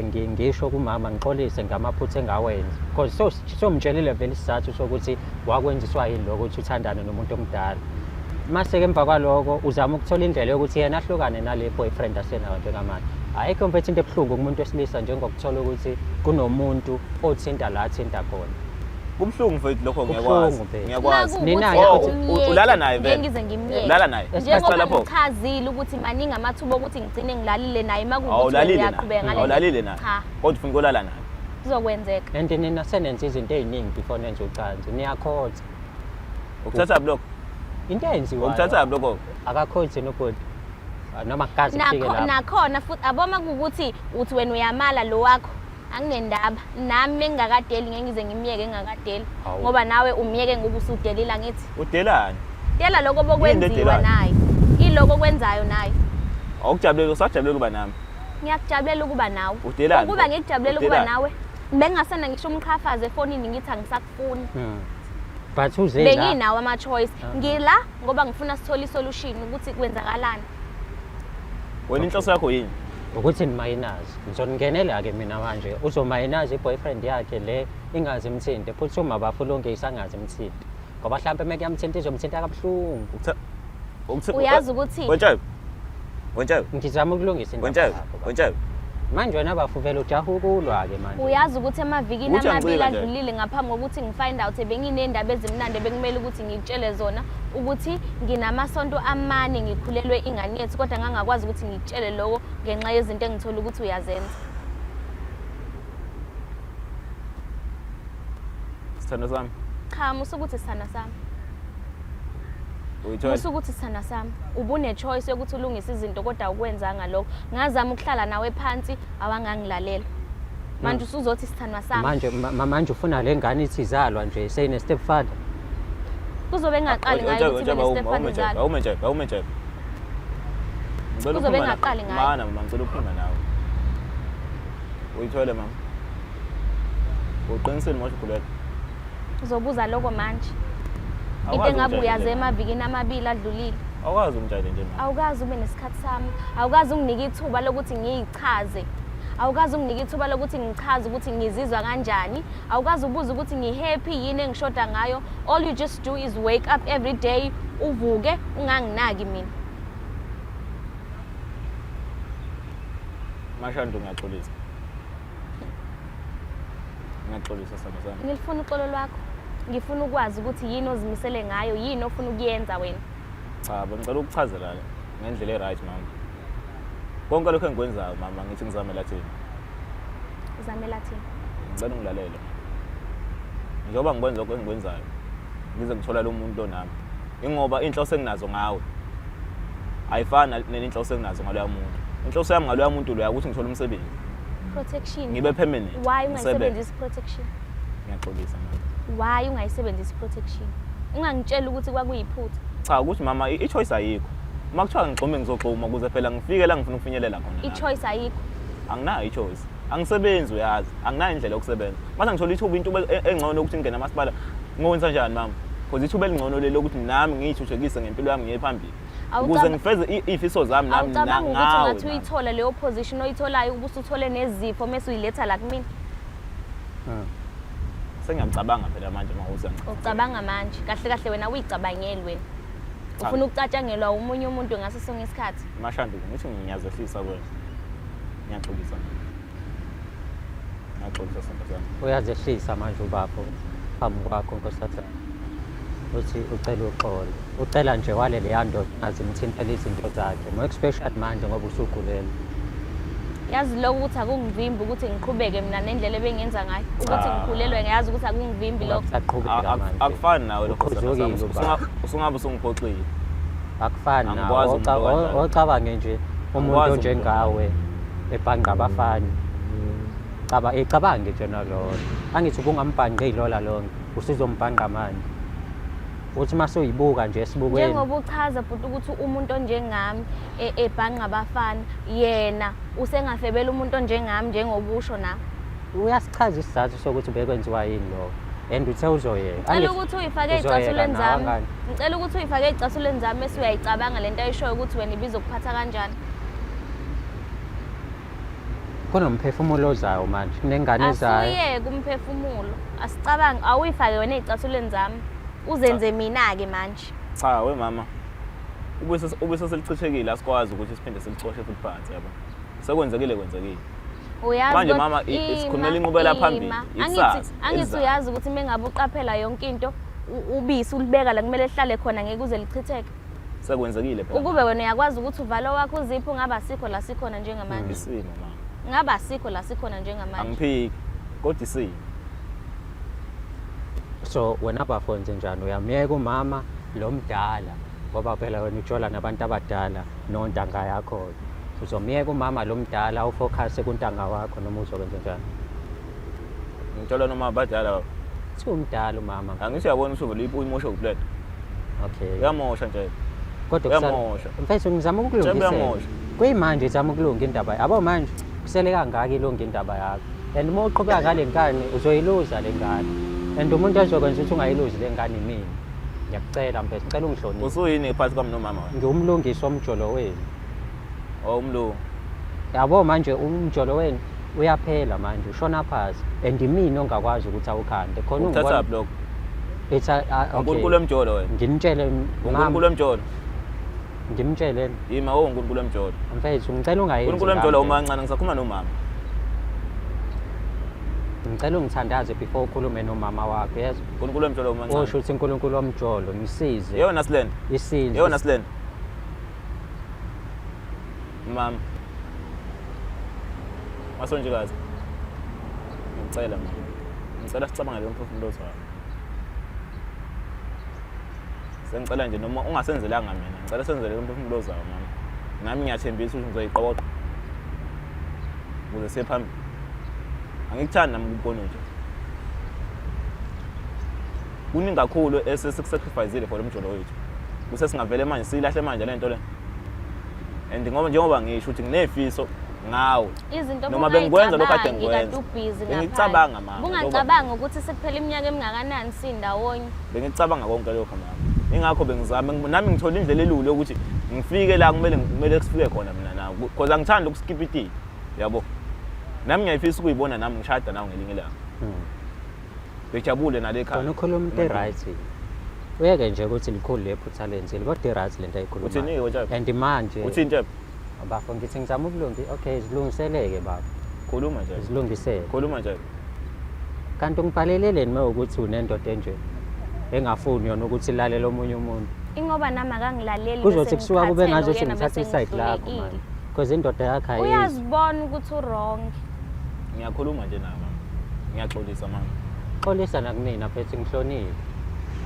ngisho kumama ngixolise ngamaphutha engawenza. Because so somtshelile vele isizathu sokuthi wakwenziswa yini lokho ukuthi uthandane nomuntu omdala. Mase ke emva kwaloko uzama ukuthola indlela yokuthi yena ahlukane nale boyfriend asenayo njengamanje. Ayikho mfethu into ebuhlungu kumuntu wesilisa njengokuthola ukuthi kunomuntu othinta la athinta khona. Kubuhlungu mfethu lokho Kubuhlungu, ngiyakwazi. mfethu. Ngiyakwazi. Nina-ke Oh, futhi- ulala naye vele? Ngeke ngize ngimyeke. Ulala naye? Njengoba Lapho? ngichazile ukuthi maningi amathuba okuthi ngigcine ngilalile naye uma kuwukuthi wena Awulalile uyaqhubeka naye. ngale Awulalile naye. Cha, Kodwa ufuna ukulala naye. kuzokwenzeka. And nina senenza izinto ey'ningi before nenze ucansi. Niyakhotha. Ukuthatha lokho. Into eyenziwayo. Ukuthatha lokho. Akakhothi nobhuti. Noma kukaze kufike lapho. Nakhona futhi aboma kukuthi uthi wena uyamala lo wakho anginendaba nami engingakadeli ngeke ngize ngimyeke engingakadeli Hawu. ngoba nawe umyeke ngoba usudelile angithi Udelani? dela lokho Yini bokwenziwa edelwayo? naye iloko okwenzayo naye Awukujabuleli, usajabulela ukuba nami. Ngiyakujabulela ukuba nawe. Udelani? Ukuba ngikujabulela ukuba Udelani? nawe bengingasena ngisho umqhafazo efonini ngithi angisakufuni. But uze la. Benginawo ama-choice ngila ngoba ngifuna sithole isolution ukuthi kwenzakalani. Wena inhloso yakho yini? Ukuthi nimayinazi. Ngizoningenela-ke mina manje. Uzomayinazi i-boyfriend yakhe le ingazi imthinte futhi uma bafulonke isangazi imthinte. Ngoba mhlampe uma kuyamthinta izomthinta kabuhlungu. Uyazi ukuthi Wentshebe. Wentshebe. Ngizama ukulungisa indaba Wentshebe. yakho, baba. Wentshebe. Manje wena bafu vele ujaha ukulwa-ke manje. Uyazi ukuthi emavikini Uthi amabili angincika nje. adlulile ngaphambi kokuthi ngifind out benginendaba ezimnandi bekumele ukuthi ngikutshele zona ukuthi nginamasonto amane ngikhulelwe ingane yethu kodwa ngangakwazi ukuthi ngikutshele lokho ngenxa yezinto engithola ukuthi uyazenza. Sithando sami. Cha, musa ukuthi sithando sami. Uyithola? Musa ukuthi sithando sami. Ubune choice yokuthi ulungise izinto kodwa awukwenzanga lokho. Ngazama ukuhlala nawe phansi awangangilalela. Manje usuzothi sithandwa sami. Manje manje ufuna le ngane ithi izalwa nje seyine stepfather. Kuzobe ngaqali ngayo ukuthi bene stepfather izalwa. Awume nje, awume nje. Ngicela Kuzobe ukukhuluma ngaqali ngayo. Mana mama, ngicela ukukhuluma nawe. Uyithole mama. Uqinisile manje ukhulelwe. Uzobuza lokho manje. Into Awukwazi engabe ukujayela uyaze nje mama. emavikini amabili adlulile. Awukwazi ukungijayela nje mama. Awukazi ube nesikhathi sami. Awukazi unginike ithuba lokuthi ngiyichaze. Awukazi unginike ithuba lokuthi ngichaze ukuthi ngizizwa kanjani. Awukazi ubuze ukuthi ngi-happy yini engishoda ngayo. All you just do is wake up every day uvuke unganginaki mina. Mashandu ngiyaxolisa. Ngiyaxolisa sithando sami. Ngilifuna uxolo lwakho. Ngifuna ukwazi ukuthi yini ozimisele ngayo, yini ofuna ukuyenza wena. Cha, bengicela ukuchazela ngendlela e-right mama. Konke lokho engikwenzayo mama ngithi ngizamela thina. Uzamela thina. Ngicela ungilalele. Njengoba ngikwenza lokho engikwenzayo, ngize ngithola lo muntu lo nami. Ingoba inhloso enginazo ngawe ayifani nenhloso enginazo ngaloya muntu. Inhloso yami ngaloya muntu loya ukuthi ngithole umsebenzi. Protection. Ngibe permanent. Why ngisebenze. ungayisebenzisi protection? Ngiyaxolisa mama. Why ungayisebenzisi protection? Ungangitsheli ukuthi kwakuyiphutha. Cha ukuthi mama i-choice ayikho. Uma kuthiwa ngigxume ngizogxuma ukuze phela ngifike la ngifuna ukufinyelela khona. nami. I-choice ayikho. Anginayo i-choice. Angisebenzi uyazi. Anginayo indlela yokusebenza. Mase ngithola ithuba into engcono ukuthi ngingene amasipala ngokwenza njani mama? Because ithuba elingcono leli lokuthi nami ngiyithuthukise ngempilo yami ngiye phambili. Ukuze ngifeze iy'fiso zami nami Awucabangi ukuthi ngawe. ungathi uyithola leyo position oyitholayo ubusuthole nezifo mese uyiletha la kumina? Sengiyacabanga phela manje uma uthi Ucabanga manje. Kahle kahle wena uyicabangeli wena. Cha. Ufuna ukucatshangelwa omunye umuntu ngaso sonke isikhathi. Mashandu ngithi ngiyazehlisa kuwena. Ngiyaxolisa. Ngiyaxolisa sithando sami. Uyazehlisa manje ubafo phambi kwakho nkosazana. Uthi ucela uxolo. Ucela nje wale leya ndoda ungazimthintela izinto zakhe. More especially manje ngoba usugulelwe. Yazi lokho ukuthi akungivimbi ukuthi ngiqhubeke mina nendlela ebengenza ngayo. Ukuthi Cha. ngikhulelwe ngiyazi ukuthi akungivimbi lokho. Ungasaqhubeka manje. Akufani nawe lokho sithando sami. Uqhuzukile ubaba. Usungabe usungiphoxile. Akufani nawe. Angikwazi umuntu okanjalo. Ocabange nje umuntu Angikwazi umuntu onjengawe ebhanqa abafana. Caba icabange nje nalona. Angithi ubungambhanqi ilola lonke, usuzombhanqa manje. Uthi mase uyibuka nje esibukweni. Njengoba uchaza bhuti ukuthi umuntu onjengami ebhanqa abafana, yena usengafebela umuntu onjengami njengobusho na. Uyasichaza isizathu sokuthi bekwenziwa yini lokho. And uthe uzoyeka. Ngicela ukuthi uyifake Uzoyeka ey'cathulweni nawe zami. angani? Ngicela ukuthi uyifake ey'cathulweni zami bese uyayicabanga lento ayishoyo ukuthi wena ibizokuphatha kanjani. Kunomphefumulo ozayo manje, kunengane ezayo. Asuyeke umphefumulo. Asicabange awuyifake wena ey'cathulweni zami. Uzenze mina-ke manje. Cha we mama. Ubese ubese selichithekile asikwazi ukuthi siphinde silicoshe futhi phansi yabo. Sekwenzekile kwenzekile. Uyazi Manje kodwa- mama, Ima, sikhulumela inqubela phambili, ima. ikusasa, Angithi elizayo. uyazi ukuthi mengabe uqaphela yonke into ubisi ulibeka la kumele lihlale khona ngeke uze lichitheke. Sekwenzekile phela. Ukube wena uyakwazi ukuthi uvale wakho uzipho ngabe asikho la sikhona njengamanje. Isimo mama. Ngabe asikho la sikhona njengamanje. Angiphiki. Kodwa isimo. So wena bafo wenze njani? Uyamyeka umama lo mdala ngoba phela wena ujola nabantu abadala nontanga yakho. Uzomyeka umama lo mdala ufocus kuntanga wakho noma uzokwenza njani? Ngithola noma abadala baba. Kuthiwa umdala umama. Angithi uyabona ukuthi uvele uyimosha kuphela. Okay. Uyamosha nje. Kodwa Uyamosha. Mfethu ngizama Tshebe ukulungisa. uyamosha. Kuyimanje izama ukulunga indaba. Yabo manje kusele kangaka ilunga indaba yakho. And uma uqhubeka ngale nkani uzoyiluza le ngane. And umuntu ozokwenza ukuthi ungayiluzi le ngane imina. Ngiyakucela mfethu, ngicela ungihloniphe. Usuyini phakathi kwami nomama wena? Ngiwumlungisi womjolo wenu. Oh umlungu. Yabo manje umjolo wenu uyaphela manje ushona phansi and imina ongakwazi ukuthi awukhande. Khona Uthathaphi lokho? It's a, okay. uNkulunkulu emjolo wena. Ngimtshele uNkulunkulu mama, emjolo. ngimtshele Yima oh uNkulunkulu emjolo. mfethu ngicela ungayenzi. uNkulunkulu emjolo ngami. uma kancane ngisakhuluma nomama. Ngicela ungithandaze before ukhulume nomama wakho yezwa. uNkulunkulu emjolo uma Usho kancane. ukuthi uNkulunkulu womjolo ngisize. Yona silenda. Isize. Yona silenda. Mama. Masonjekazi. Ngicela mama. Ngicela sicabangele lo mphefumulo ozayo. Sengicela nje noma ungasenzelanga mina, ngicela senzele lo mphefumulo ozayo mama. Nami ngiyathembisa ukuthi ngizoyiqoqa. Ukuze siye phambili. Angikuthandi nami ukubona nje. Kuningi kakhulu esesikusacrificeile for lo mjolo wethu. Kuse singavele manje siyilahle manje le nto le. And ngoba njengoba ngisho ukuthi nginezifiso Ngawe. Izinto Noma bengikwenza lokhu kade ubungayicabangi kade ngikwenza. ubhizi Bengikucabanga mama. Bungacabanga ukuthi sekuphela iminyaka emingakanani sindawonye. Bengicabanga konke lokho mama. Ingakho bengizama nami ngithola indlela elula yokuthi ngifike la kumele sifike khona mina nawe. Because angithandi ukuskip itiki. Yabo. Nami ngiyayifisa ukuyibona nami ngishada nawe ngelinye ilanga. Bejabule nale ekhaya. Kona ukhuluma into e-right. Uyeke nje ukuthi likhulu lephutha lenzile kodwa i-right lento ayikhulumayo. Uthini-ke Ntshebe? And manje Uthini Ntshebe? Bafo ngithi ngizama ukulungi okay zilungiseleke baba. Khuluma nje. Zilungisele. Khuluma nje. Kanti ungibhaleleleni uma ukuthi unendoda enje engafuni yona ukuthi ilalele omunye umuntu. Ingoba nami akangilaleli Kuzothi kusuka kube ngikhathele ngazuthi uyena ngithatha bese iside lakho ngihlulekile. manje. Because indoda yakho ayizwa. Uyazibona ukuthi u-wrong. Ngiyakhuluma nje nawe mama. Ngiyaxolisa mama. Xolisa nakumina phethe ngihloniphe.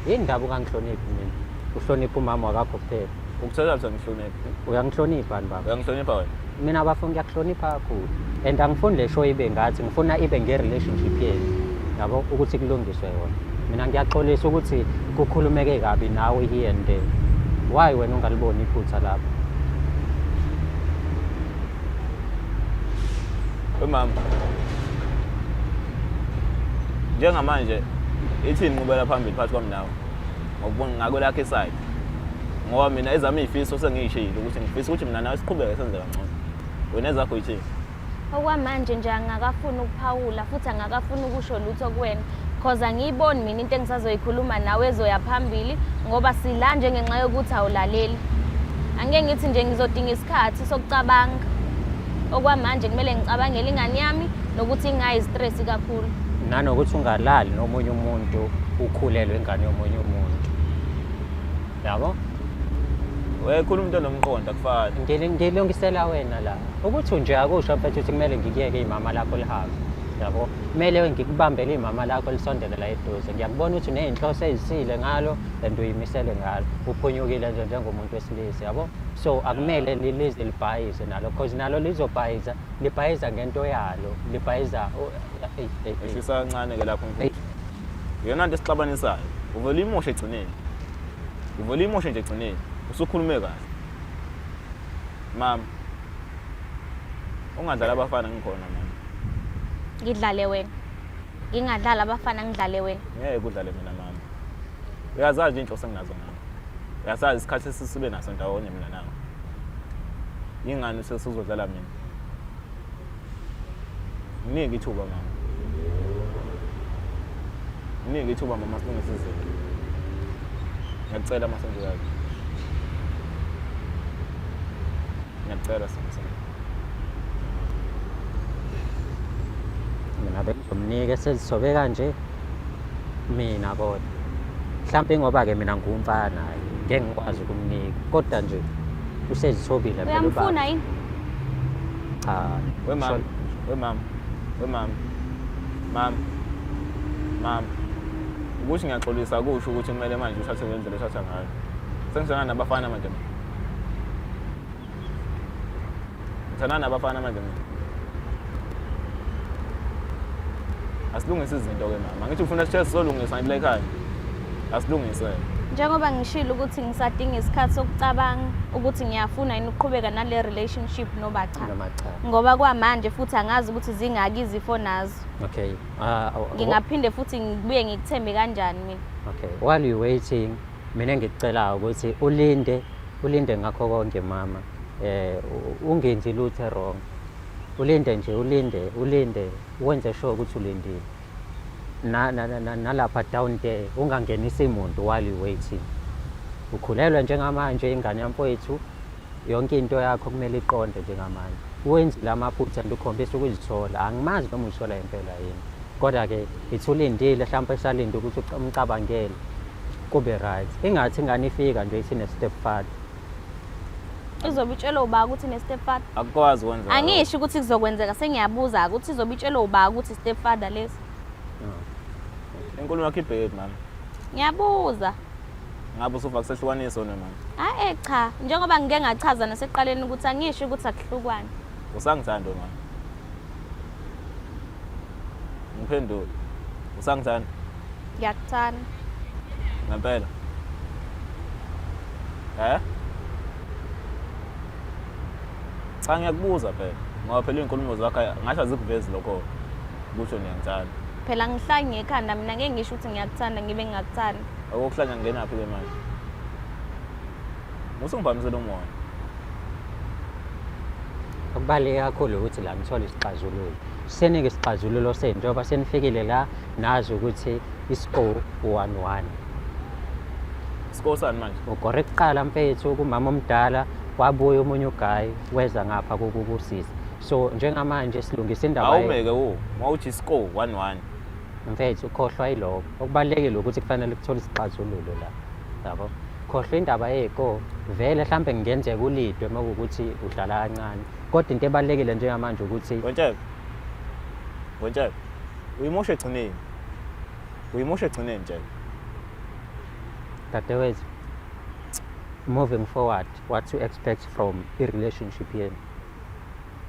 Yini ndaba ungangihloniphi mina? Uhlonipha umama wakakho kuphela. Ukuthatha ukuthi angihloniphi. Uyangihlonipha ni baba? Uyangihlonipha wena? Mina bafo ngiyakuhlonipha kakhulu. And angifuni le show ibe ngathi, ngifuna ibe nge-relationship yenu. Yabo ukuthi kulungiswe yona. Mina ngiyaxolisa ukuthi kukhulumeke kabi nawe here and there. Why wena ungaliboni iphutha lapho? We mama. Njengamanje ithini inqubela phambili phakathi kwami nawe? Ngokubona ngako lakhe iside. Ngoba mina ezami izifiso sengiyishilo ukuthi ngifisa ukuthi mina nawe siqhubeke senze kangcono. Wena ezakho yithini? Okwamanje nje angakafuni ukuphawula futhi angakafuni ukusho lutho kuwena. Cause angiyiboni mina into engisazoyikhuluma nawe ezoya phambili ngoba sila nje ngenxa yokuthi awulaleli. Angeke ngithi nje ngizodinga isikhathi sokucabanga. Okwamanje kumele ngicabangele ingane yami nokuthi ingayi-stress kakhulu. Nanokuthi ungalali nomunye umuntu ukhulelwe ingane yomunye umuntu. Yabo? Wekhuluma into enomqondo akufani. Ngilungisela wena la. Ukuthi nje akusho mfethu ukuthi kumele ngikuyeke imama lakho lihambe. Yabo? Kumele ngikubambele imama lakho lisondele la eduze. Ngiyakubona ukuthi uney'nhloso ezisile ngalo and uyimisele ngalo. Uphunyukile nje njengomuntu wesilisa, yabo? So akumele lize libhayize nalo because nalo lizobhayiza, libhayiza ngento yalo, libhayiza ey, ey, ey. Ehlisa kancane ke lapho Ey. mfethu. Iyona nto esixabanisayo. Uvele uyimoshe egcineni. Uvele uyimoshe nje egcineni. Usukhulume kahle. Mama. Ungadlali abafana ngikhona mama. Ngidlale wena. Ngingadlala abafana ngidlale wena. Ngeke udlale mina mama. Uyazazi inhloso enginazo ngawe. Uyasazi isikhathi esisibe naso ndawonye mina nawe. Yingani sesizodlala mina? Nginike ithuba mama. Nginike ithuba mama silungise izinto. Ngiyakucela Masontokazi. Ngiyakucela Samson. Mina bengizomnika esezithobe kanje mina kodwa. Mhlawumbe ngoba-ke mina ngumfana ngeke ngikwazi ukumnika kodwa nje usezithobile phela ubaba. Uyamfuna yini? Cha. We mama, we mama, we mama. Mama. Mama. Ukuthi ngiyaxolisa kusho ukuthi kumele manje uthathe le ndlela othatha ngayo. Sengithandana nabafana manje mina. Ngithandana nabafana manje mina. Asilungise izinto ke mama. Ngithi ufuna sithe sizolungisa ngempela ekhaya. Asilungise. Njengoba ngishilo ukuthi ngisadinga isikhathi sokucabanga ukuthi ngiyafuna yini ukuqhubeka nale relationship noma cha. Noma cha. Ngoba kwamanje futhi angazi ukuthi zingaki izifo nazo. Okay. Ngingaphinde futhi ngibuye ngikuthembe kanjani mina? Okay. While you waiting, mina engikucelayo ukuthi ulinde, ulinde ngakho konke mama. Ungenzi lutho wrong. Ulinde nje, ulinde, ulinde, wenze sure ukuthi ulindile. Nalapha down there ungangenisi umuntu while you waiting. Ukhulelwe njengamanje ingane yamfowethu, yonke into yakho kumele iqonde njengamanje. Wenzile amaphutha and ukhombisa ukuzithola. Angimazi noma uzithola impela yini. Kodwa ke ithi ulindile mhlawumbe esalinde ukuthi umcabangele kube right. Ingathi ingane ifika nje ithi ne stepfather. Izobe itshelwe uba ukuthi ne stepfather? Akukwazi kwenzeka. Angisho ukuthi kuzokwenzeka, sengiyabuza ukuthi izobe itshelwe uba ukuthi stepfather lesi. Inkulumo yakho ibhekephi mama? Ngiyabuza. Ngabe usuva kusehlukaniso wena mama? Hayi cha, njengoba ngike ngachaza nasekuqaleni ukuthi angisho ukuthi akuhlukwane. Usangithanda mama? Ngiphendule. Usangithanda? Ngiyakuthanda. Ngempela? Eh? Cha ngiyakubuza phela. Ngoba phela iy'nkulumo zakho ngathi azikuvezi lokho kusho niyangithanda. Phela ngihlanyi ngekhanda mina ngeke ngisho ukuthi ngiyakuthanda ngibe ngingakuthandi. Okokuhlanya ngingenaphi-ke manje? Usungibambisela umoya. Okubaluleke kakhulu ukuthi la nithole isixazululo. Senike isixazululo senu njengoba senifikile la nazi ukuthi i-score 1-1. Score sani manje? Ugore kuqala mfethu kumama omdala wabuya omunye ugayi weza ngapha kukusisi. So njengamanje silungisa indaba. Awumeke wo, mawuthi score 1-1. Mfethu ukhohlwa yiloko. Okubalulekile ukuthi kufanele kuthole isixazululo la. Yabo? Khohlwa indaba yey'ko vele mhlampe kungenzeka ulidwe uma kuwukuthi udlala kancane. Kodwa into ebalulekile njengamanje ukuthi Ngontshebe. Ngontshebe. Uyimosha egcineni. Uyimosha egcineni Ntshebe. Dadewethu, moving forward, what to expect from i-relationship yenu?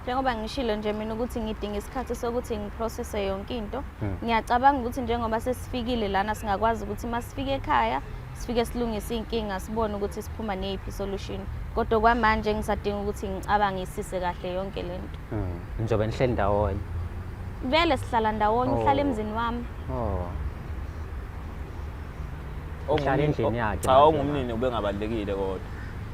Njengoba ngishilo nje mina ukuthi ngidinga isikhathi sokuthi ngiprocesse yonke into. Ngiyacabanga ukuthi njengoba sesifikile lana singakwazi ukuthi uma sifika ekhaya sifike silungise iy'nkinga sibone ukuthi siphuma neyiphi solution. Kodwa kwamanje ngisadinga ukuthi ngicabangisise kahle yonke le nto. Nizobe nihleli ndawonye. Vele sihlala ndawonye, uhlala emzini wami. Oh. Uhlala endlini yakhe Cha manje. ongumnini ubengabalekile kodwa.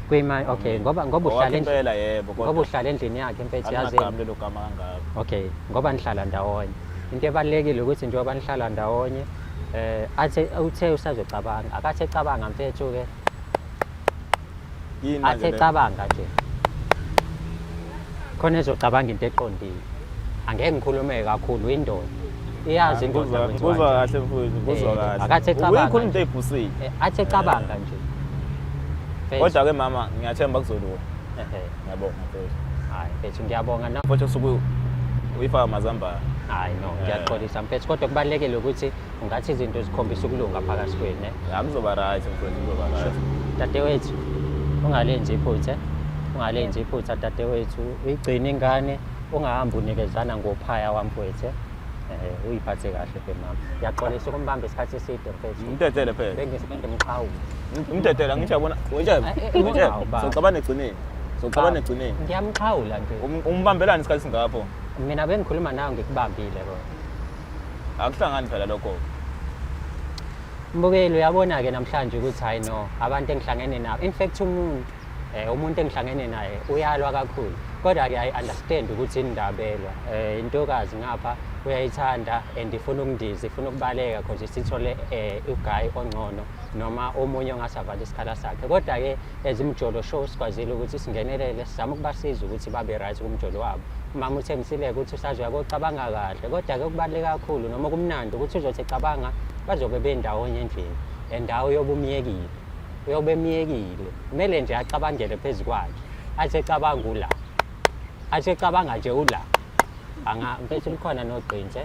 Kuyima okay ngoba uhlala Owakhe impela yebo ngoba kodwa uhlala endlini yakhe mfethu yazi. Alingagqami lelo gama kangaka. Okay, ngoba nihlala ndawonye. Into ebalulekile ukuthi njengoba nihlala ndawonye athe uthe usazocabanga, akathe ecabanga mfethu ke. Yini manje Athe le? cabanga nje. Khona ezocabanga into eqondile. Angeke ngikhulume kakhulu indoda. Iyazi indoda kwenziwa Ngikuzwa kanjani. kahle mfowethu, ngikuzwa kahle. Akathe cabanga. Uyikhuluma into eyiphusile. Athe cabanga nje. Mfethu. Kodwa ke mama ngiyathemba kuzolunga. Ehhe. Ngiyabonga mfowethu. Hayi mfethu ngiyabonga na. Mfowethu usuke uyifaka amazambane. Hayi no, ngiyaxolisa mfethu kodwa kubalulekile ukuthi ungathi izinto zikhombisa ukulunga phakathi kwenu. Ya kuzoba right mfowethu, kuzoba right. Dadewethu, ungalenzi iphutha. Ungalenzi iphutha dadewethu, uyigcine ingane, ungahambi unikezana ngophaya wamfowethu. Uyiphathe kahle ke mama. Ngiyaxolisa ukumbamba isikhathi eside mfethu. Ngimdedele phela. Bengimqhawula. Ngimdedela ngithi yabona, wentshebe. Wentshebe. Soxabana egcineni. Soxabana egcineni. Ngiyamqhawula nje. Umbambelani isikhathi singapho? Mina bengikhuluma nawe ngikubambile kodwa. Akuhlangani phela lokho. Mbukeli uyabona ke namhlanje ukuthi hayi no abantu engihlangene nabo in fact umuntu umuntu engihlangene naye uyalwa kakhulu kodwa ke I understand ukuthi indabelwa intokazi ngapha uyayithanda and ifuna ukundiza ifuna ukubaleka because isithole uguy ongcono noma omunye ongasavala isikhala sakhe kodwa ke ezimjolo show sikwazile ukuthi singenelele sizama ukubasiza ukuthi babe right kumjolo wabo. Umama uthembisile ukuthi usazoya kocabanga kahle kodwa ke kubaluleke kakhulu noma kumnandi ukuthi uzothi ecabanga bazobe bendawonye endlini endawo yobumyekile uyobe emyekile kumele nje acabangele phezu kwakhe athi ecabanga ula athi ecabanga nje ula anga mfethu likhona nogqinsi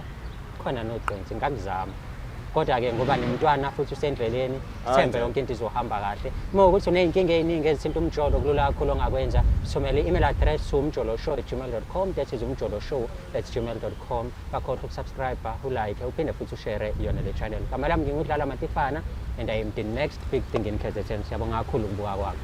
khona nogqinsi ngakuzama kodwa ke ngoba nemntwana futhi usendleleni sithembe yonke into izohamba kahle uma ukuthi uney'nkinga ey'ningi ezithinta umjolo kulula kakhulu ongakwenza thumela i-email address to umjoloshow@gmail.com, that is umjoloshow@gmail.com. Bakhohlwa ukusubscribe, ulike, uphinde futhi ushare yona le channel. Gama lami nginguDlala Matifana and I am the next big thing in KZN. Siyabonga kakhulu ukubuka kwakho.